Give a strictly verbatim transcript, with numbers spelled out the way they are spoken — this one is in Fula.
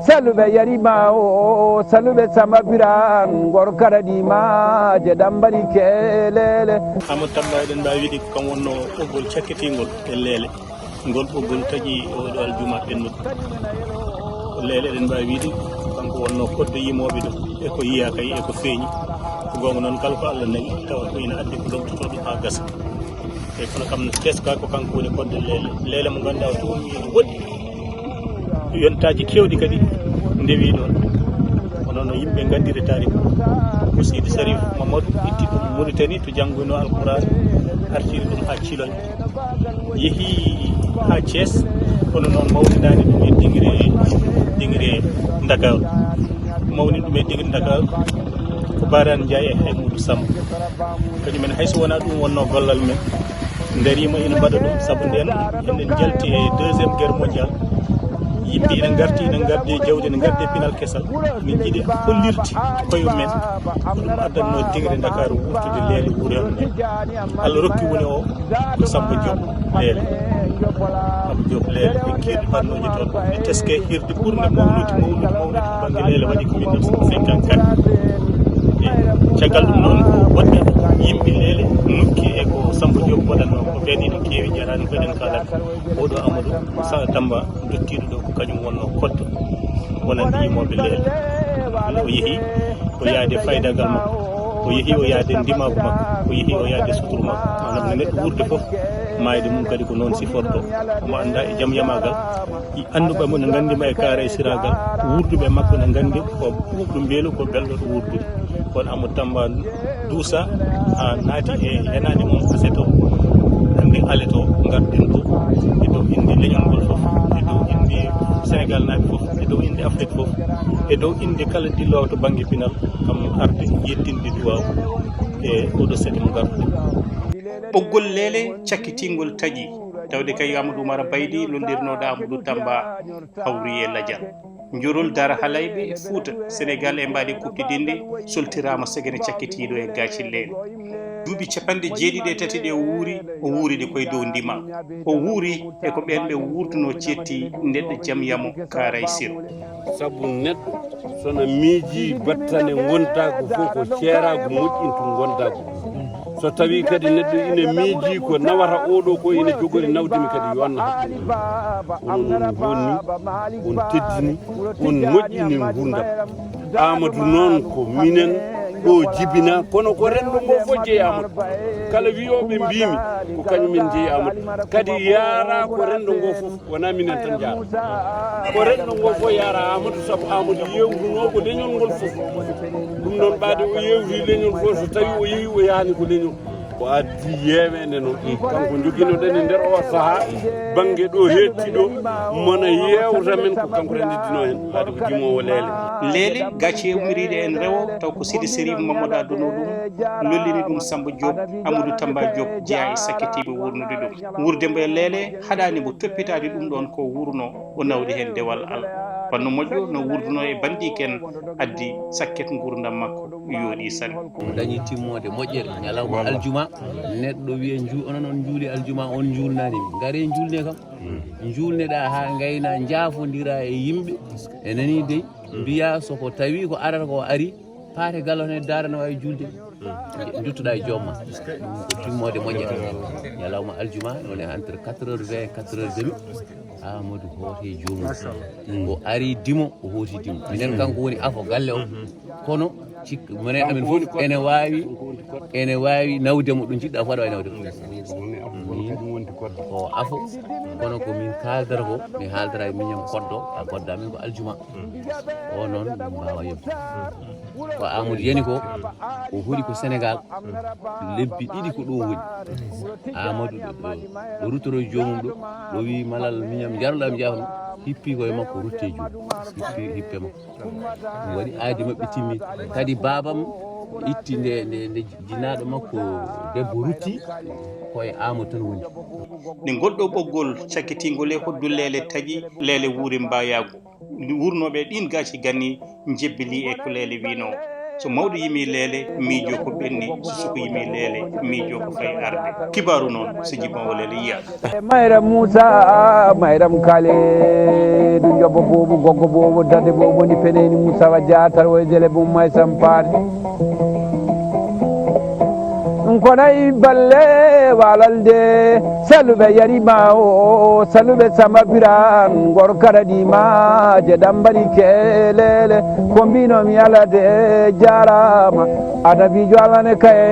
Saluɓe yarima o, saluɓe Samba Birane, ngor karaɗi maaje ɗam mbaɗi kelele. Amadou Tamba, eɗen mbaawi wiide ko kam wonno ɓoggol cakkitingol e Leele. Ngol ɓoggol taƴi oɗo aljuma ɓennuɗo. Leele, eɗen mbaawi wiide kanko wonno koddo yimooɓe ɗum, e ko yiyaa kay, e ko feeñi. Ko goonga noon, kala ko Allah nawi, tawa ko ina addi ko lomtotoo ɗum haa gasa. E kono kam, teska ko kanko woni koddo Leele. Leele mo ngannduɗaa o tuumi woɗɗi. Yontaaji keewɗi kadi ndewi ɗoon. Kono no yimɓe nganndiri taariku, ko Sidi Sarif Mamadou itti ɗum Mauritanie to jannguno Alquran, artiri ɗum haa Ciloñ. Yehi haa Thiès, kono noon mawninaani ɗum e dingre, dingre Ndakaaru. Mawni ɗum e dingre Ndakaaru ko Barane Ndiaye e Haymudou Samb. Kañum en, hay so wonaa ɗum wonno gollal men, ndariima ina mbaɗa ɗum, sabu ndeen eɗen njalti e deuxième guerre mondiale. Yimɓe ina ngarti, ina ngardi e jawdi, ina ngardi e pinal kesal. Min njiɗi hollirde koye men. Ko ɗum addanno dingre Ndakaaru wurtude Leele wuro en. Allah rokki woni o ko Samba Diop Leele. Samba Diop Leele e kiirɗe ɓannooji toon. Ɗi teske hirde ɓurnde mawnude, mawnude, mawnude to bannge Leele waɗi ko mille neuf cent cinquante-quatre. E caggal ɗum noon, ko woɗɓe yimɓe Leele nokki e ko Samba Diop waɗatno, ko ɓeen ina keewi, jaraani ko eɗen kaalata. Oɗo Amadou Sa-, Tamba dottiiɗo ɗo ko kañum wonno koddo, wonande yimooɓe Leele. O yehi o yaade faydagal makko, o yehi o yaade ndimaagu makko, o yehi o yaade suturu makko. Maanaam no neɗɗo wuurde fof, maayde mum kadi ko noon siforto. Omo annda e jam yamaagal, i annduɓe mo ne nganndi mo e kaaray siraagal, wuurduɓe makko ne nganndi ko ɓuuɓɗo mbeelu, ko belɗo ɗo wuurdude. Kono Amadou Tamba duusa haa naati e yenaande mum aseto. Hannde aleto ngarɗen ɗo e dow innde leñol ngol fof, e dow innde Senegal naaɓe fof, e dow innde Afrik fof, e dow innde kala dilloowo to bannge pinal, kam arde yettinde duwaaw e oɗo sete mo ngarɗen. Ɓoggol Leele cakkitingol taƴi, tawde kay Amadou Oumar Baydi lollirnooɗo Amadou Tamba hawri e lajal. Njorol Daara Halayɓe Fuuta, Senegal e mbaadi kuɓtidinde, soltiraama segene cakkitiiɗo e gaaci Leele. Duuɓi capanɗe jeeɗiɗi e tati ɗe o wuuri, o wuuri ɗe koye dow ndimaagu. O wuuri e ko ɓeen ɓe wuurduno ceetti neɗɗo jam yamo kaaray siro. Sabu neɗɗo so na miiji battane ngontaagu fof, ko ceeraagu moƴƴintu ngontaagu. So tawii kadi neɗɗo ina miijii ko nawata oɗo ko ina jogori nawde mi kadi, yo anna hakkille. Onon on bonni, on teddini, on moƴƴini nguurndam. Amadou noon ko minen ɗo jibina, kono ko renndo ngo fof jeyi Amadou. Kala wiyooɓe mbiimi ko kañum en jeyi Amadou. Kadi yaara ko renndo ngo fof, wonaa minen tan jaara. Ko renndo ngo fof yaara Amadou, sabu Amadou yeewtunoo ko leñol ngol fof. Ɗum noon, ɓaade o yeewti leñol fof, so tawi o yehi, o yahani ko leñol. O addi yeeweende noon. Kanko njoginoɗen e nder o sahaa, bannge ɗo heetti ɗo, mona yeewta men ko kanko renndidinoo heen, ɓaade ko jimoowo Leele. Leele, gacce ummiriiɗe en rewo, taw ko Sidi Serif Mamadou addunoo ɗum, lollini ɗum Samba Diop, Amadou Tamba Diop jeyaa e sakkitiiɓe wuurnude ɗum. Wuurde mbo e Leele haɗaani mbo toppitaade ɗum ɗoon ko wuurno, o nawdi heen dewal Alla. Kono moƴƴo no wuurduno e bandiken addi sakket nguurndam makko yooɗi sanne. Dañi timmoode moƴƴere ñalawma aljuma, neɗɗo wiya nju-, onon on njuuli aljuma, on njuulnaani mi. Ngare njuulne kam. Njuulneɗaa haa ngayna, njaafondira e yimɓe. E nani dey, mbiya so ko tawi ko arata ko ari, paate galo ne daarana waawi juulde. Nduttuɗaa e joom ma. Ɗum ko timmoode moƴƴere. Ñalawma aljuma, woni entre quatre heures vingt et quatre heures demi. Amadou hooti joomum. O ari dimo, o hooti dimo. Minen kanko woni afo galle o. Kono cik-, minen amin fof ene waawi, ene waawi nawde mo ɗo njiɗɗa fof aɗa waawi nawde mo. Min ko afo, kono ko min kaaldata ko, mi haaldata e miñam koddo, a kodda min ko aljuma. O noon min mbaawa yewtude. Ko Amadou yani ko, o holi ko Sénégal, lebbi ɗiɗi ko ɗo woni. Amadou ɗo, ɗo, ɗo ruttoro joomum ɗo, ɗo wi malal miñam njaroɗa mi jahno, hippi koye makko rutte joomum. Hippi, hippe makko. Ɗum waɗi aadi maɓɓe timmi. Kadi baabam itti nde, nde, nde jinaaɗo makko debbo rutti, ko e Amadou tan woni. Nde ngol ɗo ɓoggol cakkitingol e hoddu Leele taƴi, Leele wuuri mbaayaagu. Wurnooɓe ɗiin gaaci ganni njebbilii e ko Leele wiinoo. So mawɗo yimii leele, miijoo ko ɓenni, so suka yimii leele, miijoo ko fay arde. Kibaaru noon, so jiboowo leele yiyaaka. Mayram Muusa, Mayram Kaale, ɗum jobbo boobu, goggo boobu, dade boobu, ni peneni Muusa wa jaatar, woy jele bum may sampaade. Kono e balle walalde, saluɓe yarima o, saluɓe Samba Biraan, ngor karaɗima, je ɗambari kelele, ko mbinomi alade jarama, adabijo alane kaye.